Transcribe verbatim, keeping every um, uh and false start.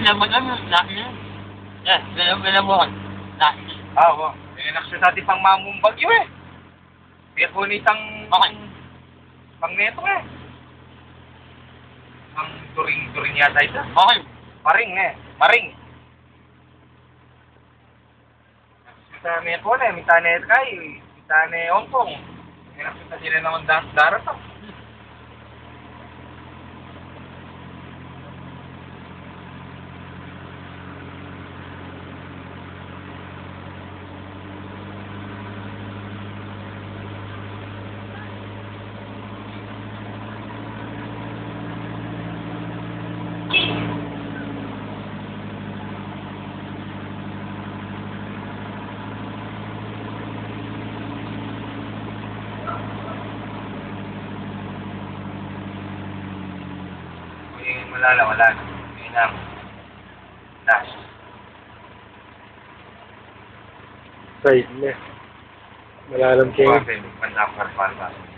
Naman, ano, na, eh, naman, naman, na, ah, wa. Eh, naksa sa ating pang mamung bagyo, eh. Kaya kung itang, okay, pang neto, eh. Ang turing-turing yata ito. Okay. Paring, eh. Maring. Kita ne Kone, kita ne Kai, kita ne Hong Kong. Kita sila naman da-, darating. Kung malalam, wala na. Yun lang. Last. Side na. Malalam kayu. Bukasin, pandampar-pandampar.